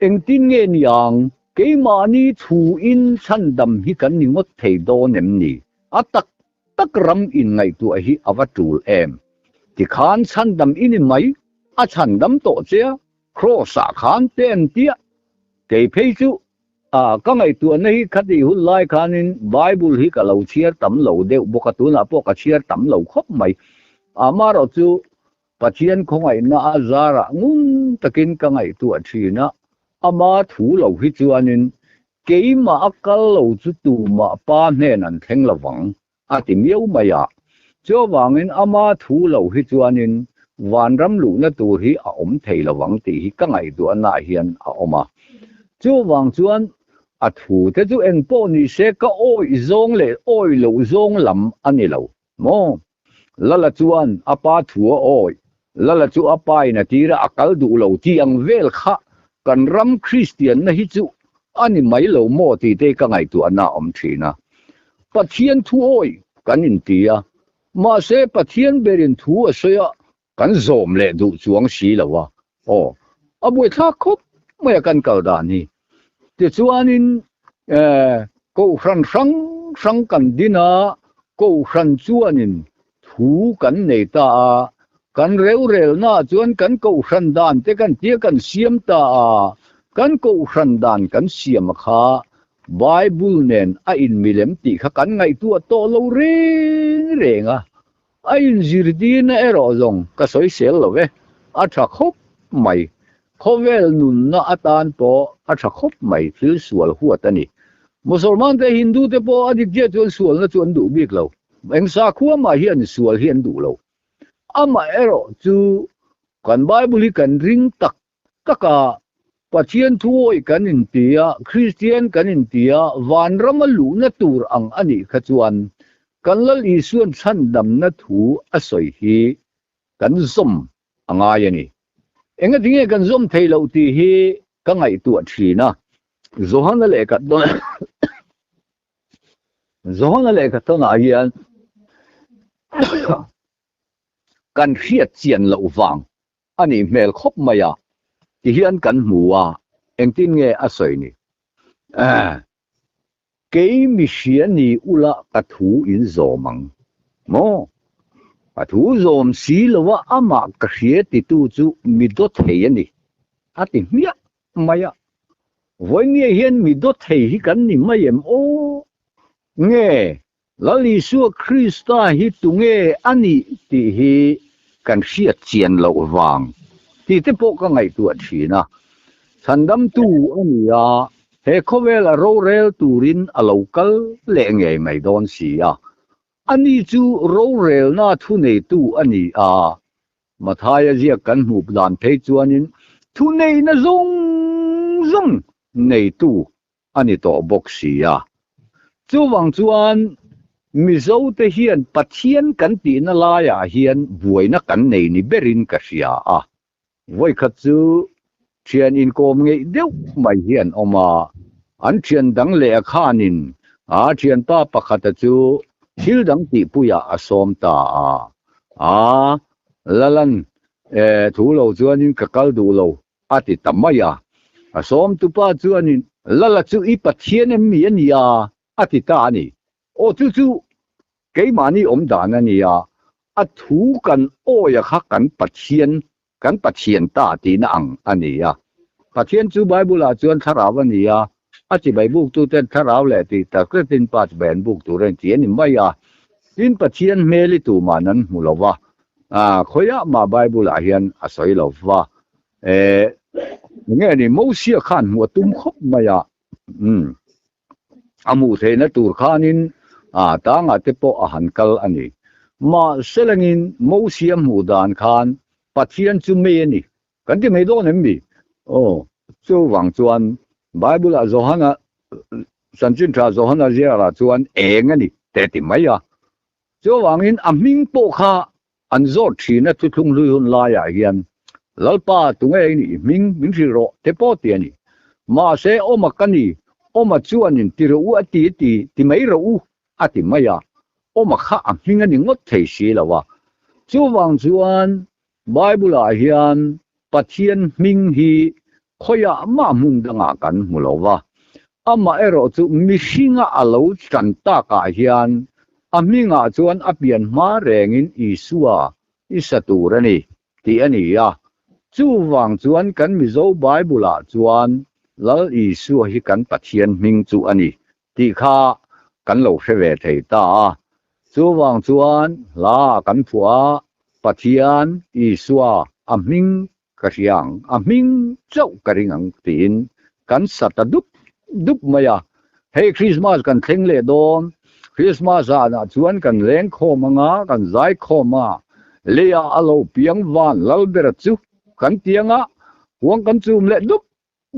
Speaker 2: engtin nge ni ang, keimahni thuin chhandam hi kan ni ngawt thei dawn em ni? A tak tak ram inngaihtuah hi a va tul em? Tikhan chhandam i ni mai, a chhandam tawh che a, Kraws-ah khan te an tia. Kei phei chu a ka ngaihtuahna hi khatih hun lai khanin Bible hi ka lo chhiar tam lo deuh bawk a, tunah pawh ka chhiar tam lo khawp mai. Amaherawh chu Pathian khawngaihna a zarah ngun takin ka ngaihtuah thin a, ama thu lo hi chuanin keimah a kal lo chu tumah pa hnen an thleng lovang a ti miau mai a. Chuvangin ama thu lo hi chuanin vanram luhna tur hi a awm thei lovang tih hi ka ngaihtuahnaah hian a awm a. Chuvang chuan. A thu te chu eng pawh ni se ka awih zawng leh awih loh zawng lam a ni lo maw? Lala chuan a pa thu a awih, Lala chu a pa in a tir a, a kal duh lo tih ang vel kha kan ram Kristianna hi chu a ni mai lo maw tih te ka ngaihtuahna a awm thin a. Pathian thu awih kan inti a, mahse Pathian berin thu a sawi a, Kan zawm leh duh chuang si lo a, aw, a buaithlak khawp mai a kan kal dan hi. Tichuanin Kohhran hrang hrang kan din a, Kohhran chuanin thu kan nei ta a, kan rorelnaah chuan kan Kohhran dan te kan tia kan siam ta a, kan Kohhran dan kan siam a kha Bible nen a inmilem tih kha kan ngaihtuah tawh lo reng reng a, A inzirtirna erawh zawng ka sawisel lo e, a tha khawp mai. Khawvel nunna atan pawh a tha khawp mai, thil sual huat a ni. Musalman te Hindu te pawh a dik chiah chuan sualna chu an duh bik lo. Eng sakhua mah hian sual hi an duh lo. Amah erawh chu kan Bible hi kan ring tak taka Pathian thuawih kan inti a, Kristian kan inti a, vanrama luhna tur ang a nih kha chuan kan Lal Isuan chhandamna thu a sawi hi kan zawm a ngai a ni. Engatinge kan zawm thei loh tih hi ka ngaihtuah thin a, Johana lehkha Johana lehkha tawnah hian kan hriat chian loh vang a nih hmel khawp mai a, ti hian kan hmu a, engtin nge a sawi ni? Ehh, kei mi hria ni ula ka thu in zawm ang maw? Ka thu zawm si lo a, amah ka hria titu chu mi dawt thei a ni, a ti hmiah mai a. Vawinia hian mi dawt thei hi kan ni mai em aw? Nge Lal Isua Krista hi tunge a nih tih hi kan hriat chian loh vang tih te pawh ka ngaihtuah thin a. Chhandamtu a ni a, he khawvela rorel turin a lo kal leh ngei mai dawn si a. Ani chu rorelna thuneitu a ni a, Mathaia ziak kan hmuh dan phei chuanin thuneihna zawng zawng neitu a ni tawh bawk si a. Chuvang chuan Mizote hian Pathian kan tihna laiah hian buaina kan nei ni berin ka hria a. Vawikhat chu thian inkawm ngeih deuh mai hi an awm a, an thian dang leh a khanin a thianpa pakhata chu thil dang tihpuiah a sawm ta a. A, Lalan, e, thu lo chuanin ka kal duh lo, A ti ta mai a. A sawmtupa chuanin, Lala chu i Pathian em mi a nia? a ti ta a ni. Aw chu chu keimahni awm dan a nia, a thu kan awia kha kan Pathian, kan Pathian ta tihna ang a ni a. Pathian chu Bible-ah chuan thlarau a ni a, a chibai buktuten thlarau leh tih tak zetin pa chibai an buk tur a ni tih a ni mai a. Tin, Pathian hmel i tumah an hmu lo va, Khawiah mah Bible ah hian a sawi lo va, enge ni Mosia khan hmuh a tum khawp mai a, a hmuh theihna tur khanin tangah te pawh a han kal a ni. Mahse langin Mosia hmuh dan khan Pathian chu mei a ni kan ti mai dawn em mi? Aw, chuvang chuan Bible ah Johana chanchin tha Johana ziarah chuan eng a ni te ti mai a. Chuvangin a hming pawh kha an zawt thin a, thuthlung hlui hun laiah hian Lalpa tunge i nih hming min hrilh rawh te pawh ti a ni. Mahse Awma ka ni, Awma chuanin ti rawh u a ti ti, ti mai rawh u a ti mai a, Awma kha a hming a ni ngawt thei si lo a. Chuvang chuan Bible-ah hian Pathian hming hi khawiah mah hmun dangah kan hmu lo va, amaherawh chu mihringa a lo chan takah hian a hmingah chuan a pian hma rengin Isua i sa tur a ni tih a ni a. Chuvang chuan kan Mizo Bible-ah chuan Lal Isua hi kan Pathian hming chu a ni tih kha kan lo hre ve thei ta a. Chuvang chuan hla kan phuah a, Pathian, Isua, a hming ka hria ang, a hming chauh ka ring ang tiin kan sa ta dup dup mai a. Hei Krismas kan thleng leh dawn, Krismas zanah chuan kan leng khawm ang a, kan zai khawm a, leiah a lo piang van Lalbera chu kan ti ang a, huang kan chum leh dup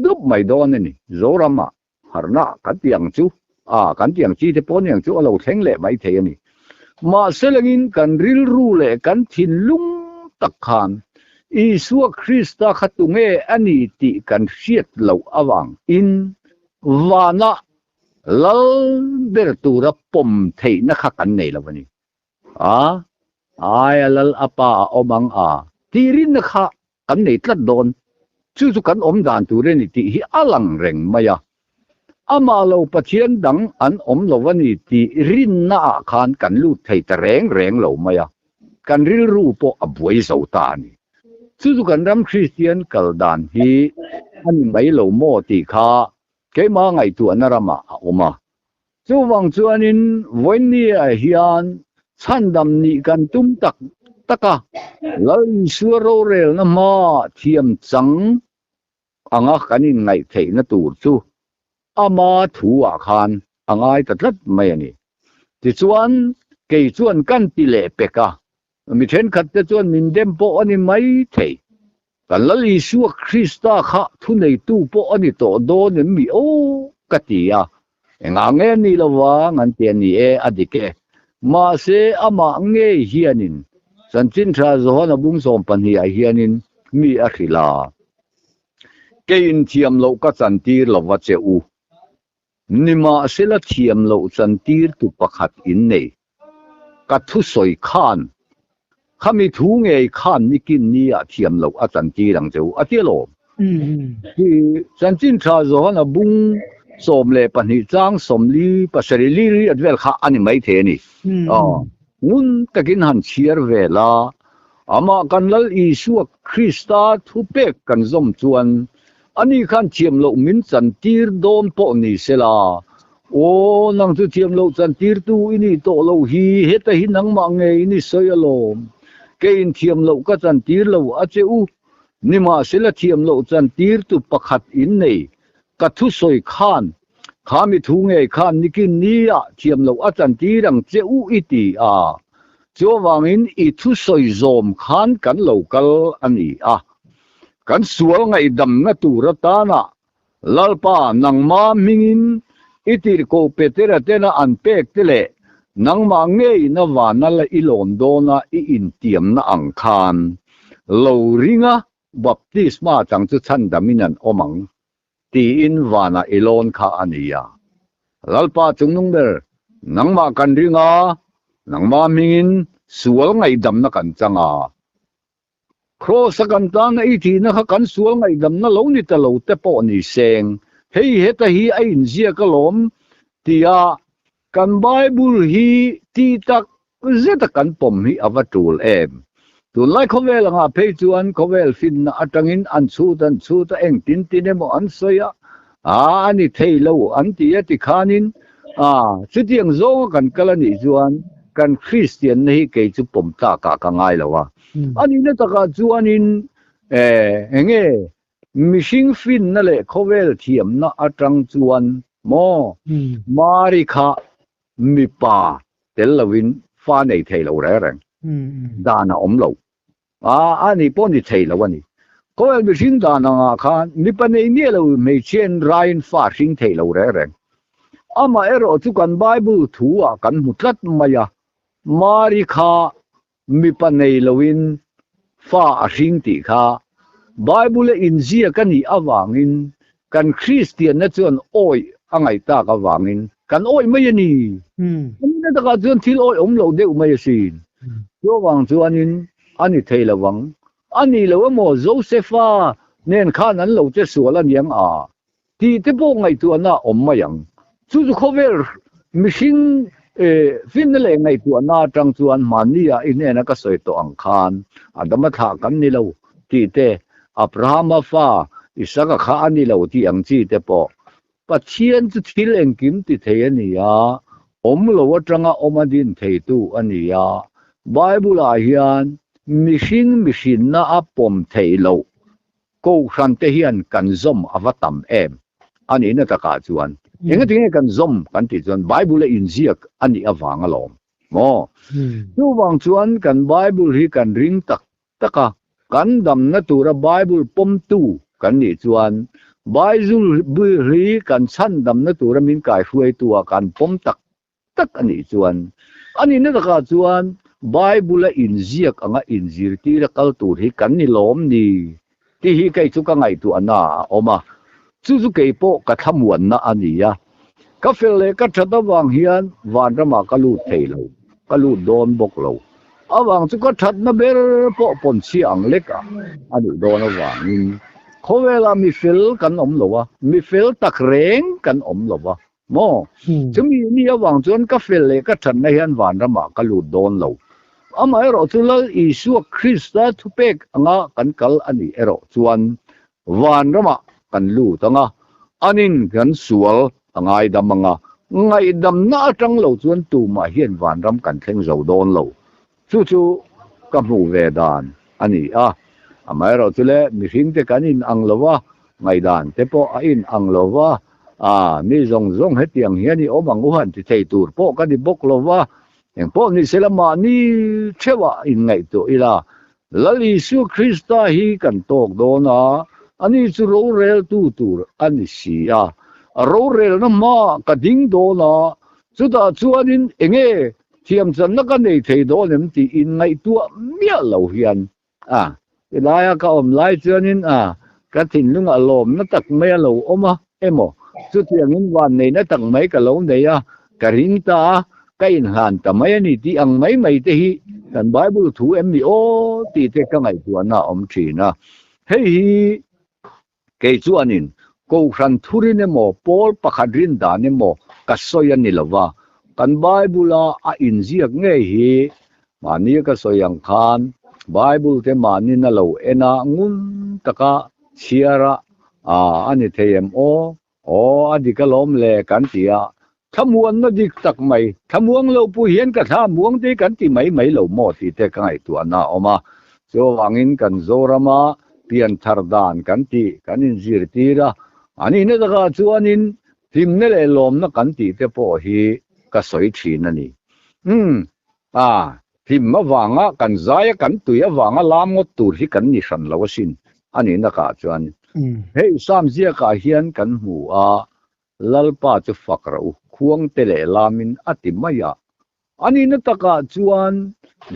Speaker 2: dup mai dawn a ni Zoramah. Harhna kan tih ang chu, a kan tih ang chi te pawh aniang chu a lo thleng leh mai thei a ni. Mahse lengin kan rilru leh kan thinlung tak khan Isua Krista kha tunge a ni tih kan hriat loh avangin vana lal ber tura pawm theihna kha kan nei lo a ni. A, aia lal a pa a awm ang a tih rinna kha kan nei tlat dawn. Chu chu kan awm dan tur a ni tih hi a lang reng mai a. Amah lo Pathian dang an awm lo a ni tih rinna ah khan kan lut thei ta reng reng lo mai a. Kan rilru pawh a buai zo ta a ni. Chu chu kan ram Kristian kal dan hi a ni mai lo maw tih kha keimah ngaihtuahna ramah a awm a. Chuvang chuanin vawinia hian chhandam nih kan tum tak tak a, Lal Isua rorelna hma thiam chang anga kan inngaih theihna tur chu ama thu-ah khan a ngai ta tlat mai a ni. Tichuan, kei chuan kan ti leh pek a, mi thenkhat te chuan min dem pawh a ni mai thei. Kan Lal Isua Krista kha thuneitu pawh a ni tawh dawn em mi aw? ka ti a. Engah nge ni lova ngan ti a ni e, a dik e. Mahse, amah ngei hianin Chanchin Tha Johana bung 12 ah hianin mi a hrilh a, Keiin thiam loh ka chantir lova che u. Nimahsela thiam loh chantirtu pakhat in nei. Ka thusawi khan, Khami thu ngei khan nikin nia thiam loh a chantir ang che u, a ti alawm. Hi Chanchin Tha Johana bung 12 chang 47 li riat vel kha a ni maithei a ni. Ngun takin han chhiar vel a, amah kan Lal Isua Krista thupek kan zawm chuan Ani khan thiam loh min chantir dawn pawh ni sela, Aw, nang chu thiam loh chantirtu i nih tawh loh hi, heta hi nangmah nge i ni sawi alawm. Keiin thiam loh ka chantir lo a che u. Nimahsela thiam loh chantirtu pakhat in nei, ka thusawi khan, kha mi thu ngei khan nikin nia thiam loh a chantir ang che u i ti a. Chuvangin i thusawi zawm khan kan lo kal a ni a. Kan sual ngaihdamna tur atana Lalpa nangma hmingin i tirhkoh Petera tena an pek te leh nangmah ngeiin a vana la i lawn dawna i intiamna ang khan lo ringa baptisma chang chu chhandamin an awm ang tiin vanah i lawn kha a ni a. Lalpa chungnung ber, nangmah kan ringa nangma hmingin sual ngaihdamna kan chang a. Kraws a kan tana i thihna kha kan sual ngaihdamna lo ni ta lo te pawh ni seng, hei heta hi a inziak alawm tia kan Bible hi tih tak zeta kan pawm hi a va tul em. Tunlai khawvel angah phei chuan khawvel finna atangin an chhut an chhut a engtin tin emaw an sawi a, aa a ni thei lo an ti a tikhanin aa chutiang zawnga kan kal a nih chuan kan Kristianna hi kei chu pawm tlakah ka ngai lo a. A nihna takah chuanin enge mihring finna leh khawvel thiamna atang chuan maw Mari kha mipa tel lovin fa nei thei lo reng reng dan a awm lo a, a ni pawh ni thei lo a ni. Khawvel mihring dan angah khan mipa nei miah lo hmeichhiain raiin fa hring thei lo reng reng. Amaherawh chu kan Bible thu ah kan hmu tlat mai a, Mari kha Mipa nei loin fa a hring tih kha Bible-a inziak a nih avangin kan Kristianna chuan awih a ngaih tak avangin kan awih mai a ni. A nihna takah chuan thil awih awm lo deuh mai asin. Chuvang chuanin a ni thei lo ang. A nih lo emaw Josefa nen khan an lo che sual aniang a Tih te pawh ngaihtuahna a awm mai ang. Chu chu khawvel mihring finna leh ngaihtuahna atang chuan mahnia i hnena ka sawi tawh ang khan Adama thlah kan ni lo tih te, Abrahama fa Isaka kha a ni lo tih ang chi te pawh Pathian chu thil engkim ti thei a ni a, awm lo atanga awm a din theitu a ni a. Bible-ah hian mihring mihrinna a pawm theih loh Kohhran te hian kan zawm a va tam em? A nihna takah chuan engati nge kan zawm kan tih chuan Bible a inziak a nih avang alawm maw? Chuvang chuan kan Bible hi kan ring tak tak a, kan damna tura Bible pawmtu kan nih chuan Baizul hi kan chhandamna tura min kaihruaitu-ah kan pawm tak tak a nih chuan, a nihna takah chuan Bible-a inziak anga inzirtira kal tur hi kan ni lawm ni tih hi kei chu ka ngaihtuahna a awm a, chu chu kei pawh ka thlamuanna a ni a. Ka fel leh ka that avang hian vanramah ka lut thei lo, ka lut dawn bawk lo. Avang chu ka thatna ber pawh pawnchhia ang lek a a nih dawn avangin khawvelah mi fel kan awm lo a, mi fel tak reng kan awm lo va. Maw? Chumi ni avang chuan ka fel leh ka thatna hian vanramah ka lut dawn lo. Amaherawh chu Lal Isua Krista thupek anga kan kal a nih erawh chuan vanramah kan lut ang a, anin kan sual a ngaidam ang a, ngaihdamna atang lo chuan tumah hian vanram kan thleng zo dawn lo. Chu chu ka hmuh ve dan a ni a. Amaherawh chu le mihringte kan in ang lo va, ngaihdan te pawh a in ang lo va, a mi zawng zawng hetiang hian i awm ang u han ti thei tur pawh ka ni bawk lo va, engpawh ni sela mahni theuhah inngaihtuah ila, Lal Isua Krista hi kan tawk dawn a, ani chu roreltu tur a ni si a, a rorelna hmaah ka ding dawn a, chutah chuanin enge Thiamchanna ka nei thei dawn em tih inngaihtuah miah lo hian a tilaia ka awm lai chuanin a ka thinlungah lawmna tak mai a lo awm a emaw chutiangin vanneihna tak mai ka lo nei a, ka ring ta a, ka inhlan ta mai a ni tih ang mai mai te hi kan Bible thu em ni aw tih te ka ngaihtuahna a awm thin a. Hei hi Kei chuanin Kohhran thurin emaw, pawl pakhat rin dan emaw ka sawi a ni lo va, kan Bible-a a inziak ngei hi mahni ka sawi ang khan Bible te mahnin a lo en a, ngun taka chhiar a, a ni thei em aw? Aw, a dik alawm le kan ti a, thlamuanna dik tak mai, thlamuang lo pawh hian ka thla muang te kan ti mai mai lo maw tih te ka ngaihtuahna a awm a. Chuvangin kan Zorama pianthar dan kan tih kan inzirtir a, a nihna takah chuanin hlimna leh lawmna kan tih te pawh hi ka sawi thin a ni. Umm, a, hlim avanga kan zai a, kan tui avanga lam ngawt tur hi kan ni hran lo asin a nihna takah chuan. Hei Sam ziakah hian kan hmu a, Lalpa chu fak rawh u, khuangte leh lamin a ti mai a. A nihna takah chuan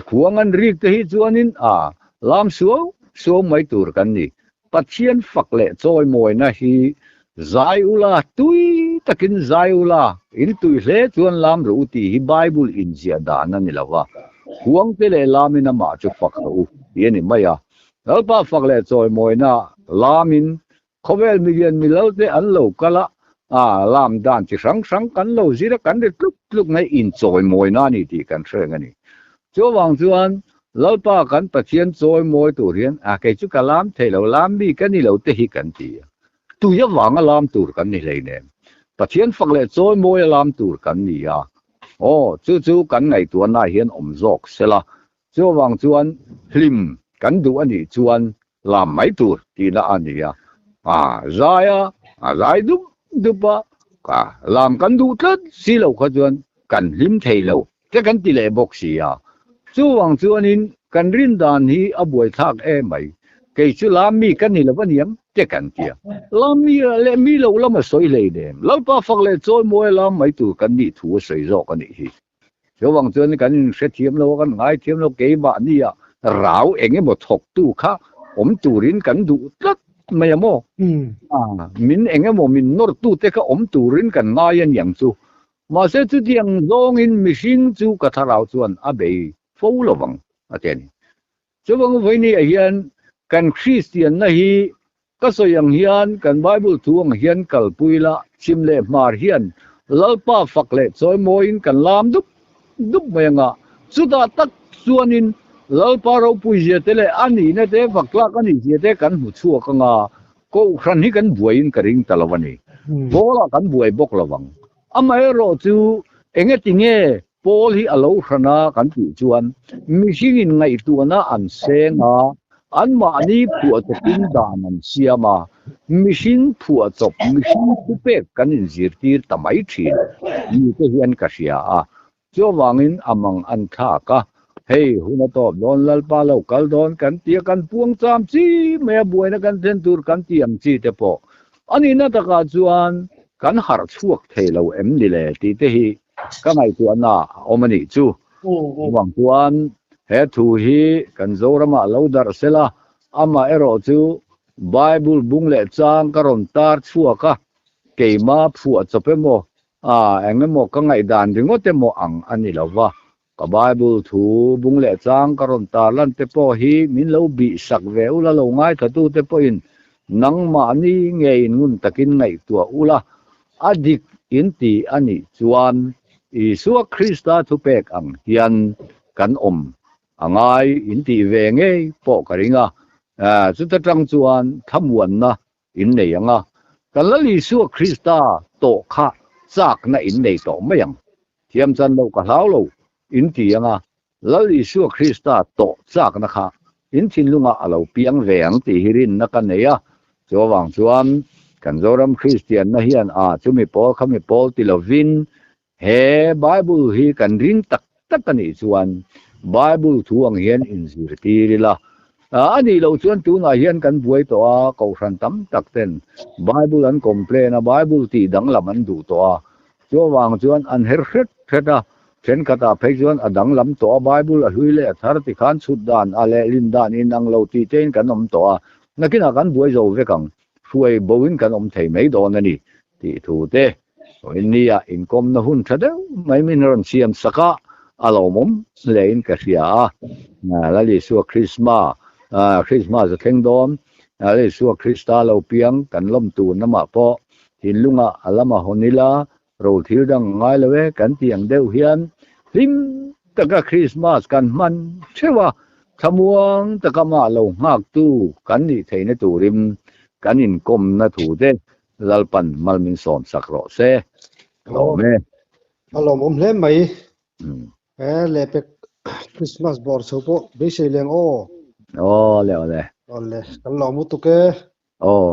Speaker 2: khuang an rik te hi chuanin a lam suau suau mai tur kan ni. Pathian fak leh chawimawina hi zai ula, tui takin zai ula, in tui hle chuan lam rawh u tih hi Bible inziah dan a ni lo va. Khuangte leh lamin amah chu fak rawh u tih a ni mai a. Lalpa fak leh chawimawina lamin Khawvel milian milalte an lo kal a, a lam dan chi hrang hrang kan lo zir a, kan ri tluk tluk mai inchawimawina a ni tih kan hre reng a ni. Chuvang chuan Lalpa kan Pathian chawimawi tur hian a kei chu ka lam thei lo, lam mi ka ni lo te hi kan ti a. Tui avanga lam tur kan ni hleinem. Pathian fak leh chawimawi a lam tur kan ni a. Aw, chu chu kan ngaihtuahna hian awm zawk sela. Chuvang chuan hlim kan duh a nih chuan lam mai tur tihna a ni a, a zai a, a zai dup dup a, ka lam kan duh tlat si lo kha chuan kan hlim thei lo te kan ti leh bawk si a. Chuvang chuanin kan rin dan hi a buaithlak em mai, kei chu lam mi ka ni lo a niang te kan ti a, lam mi leh mi lo lam a sawi hlei nem, Lalpa fak leh chawimawi a lam mai tur kan nih thu a sawi zawk a nih hi. Chuvang chuan kan inhrethiam lo a, kan ngaithiam lo, keimahni ah rau eng emaw thawktu kha awm turin kan duh tlat mai a maw? Min eng emaw min nawrtu te kha awm turin kan ngai a niang chu. Mahse chutiang zawngin mihring chu ka thlarau chuan a bei fo lovang a ti a ni. Chuvang vawinia hian kan Kristianna hi ka sawi ang hian kan Bible thu ang hian kalpui la, chhim leh hmar hian Lalpa fak leh chawimawiin kan lam dup dup mai anga, chutah tak chuanin Lalpa ropuizia te leh a nihna te fak tlak a nihzia te kan hmu chhuak anga, Kohhran hi kan buaiin ka ring ta lo a ni. Pawl-ah kan buai bawk lo vang. Amaherawh chu engati nge Paul hi a lo hran a kan tih chuan mihringin ngaihtuahna an seng a, anmahni phuahchawpin dan an siam a, mihring phuahchawp, mihring thupek kan inzirtir ta mai thin ni te hian ka hria a. Chuvangin a mang an thlak a, hei hun a tawp dawn, Lalpa lo kal dawn kan ti a, kan puang cham chi mai a, buaina kan thlen tur kan ti ang chi te pawh. A nihna takah chuan kan harh chhuak thei lo em ni le tih te hi ka ngaihtuahna a awm a nih chu. Chuvang chuan he thu hi kan Zoramah lo darh sela, amah erawh chu Bible bung leh chang ka rawn tar chhuak a, keima phuah chawp emaw, eng emaw ka ngaihdan ringawt emaw ang a ni lo va. Ka Bible thu bung leh chang ka rawn tarlan te pawh hi min lo bih sak ve ula lo ngaithla te pawhin nangmahni nge in ngun takin ngaihtuah ula a dik in ti a nih chuan Isua Krista thupek ang hian kan awm a ngai in tih ve ngei pawh ka ring a, chuta tang chuan thlamuanna in nei ang a, kan Lal Isua Krista tawh kha chakna in nei tawh mai ang. Thiam chan loh ka hlau lo in ti ang a, Lal Isua Krista tawh chakna kha in thinlungah a lo piang ve ang tih hi rinna ka nei a. Chu avang chuan kan Zoram Kristianna hian a chumi pawl khami pawl ti lovin he Bible hi kan ring tak tak a nih chuan Bible thu ang hian inzirtir ila. A nih loh chuan tunah hian kan buai tawh a, kohhran tam tak ten Bible an complain a, Bible tih danglam an duh tawh a. Chu avang chuan an her hret hret a, thenkhatah phei chuan a danglam tawh a, Bible a hlui leh a thar tikhan chhut dan a leh lin dan inang lo tih tein kan awm tawh a, nakinah kan buai zo vek ang. Hruai boin kan awm thei mai dawn a ni tih thu te Vawiinnia inkawmna hun tha deuh mai min rawn siam sak a, a lawmawm hlein ka hria a. Lal Isua Krisma, Krismas a thleng dawn, Lal Isua Krista lo piang kan lawm tur namah pawh thinlunga a lama hawn ila ro thil dang a ngai lo e kan tih ang deuh hian hlim taka Krismas kan hman theuh a, thlamuang taka mah lo nghaktu kan nih theihna turin kan inkawmna thu te Lalpan mal min sawm sak rawh se. Ka lawm e.
Speaker 1: A lawmawm hle mai. He lehpek Krismas bawr chho pawh beisei leng aw.
Speaker 2: Awle awle.
Speaker 1: Awle, kan lawm lutuk e.
Speaker 2: Aw.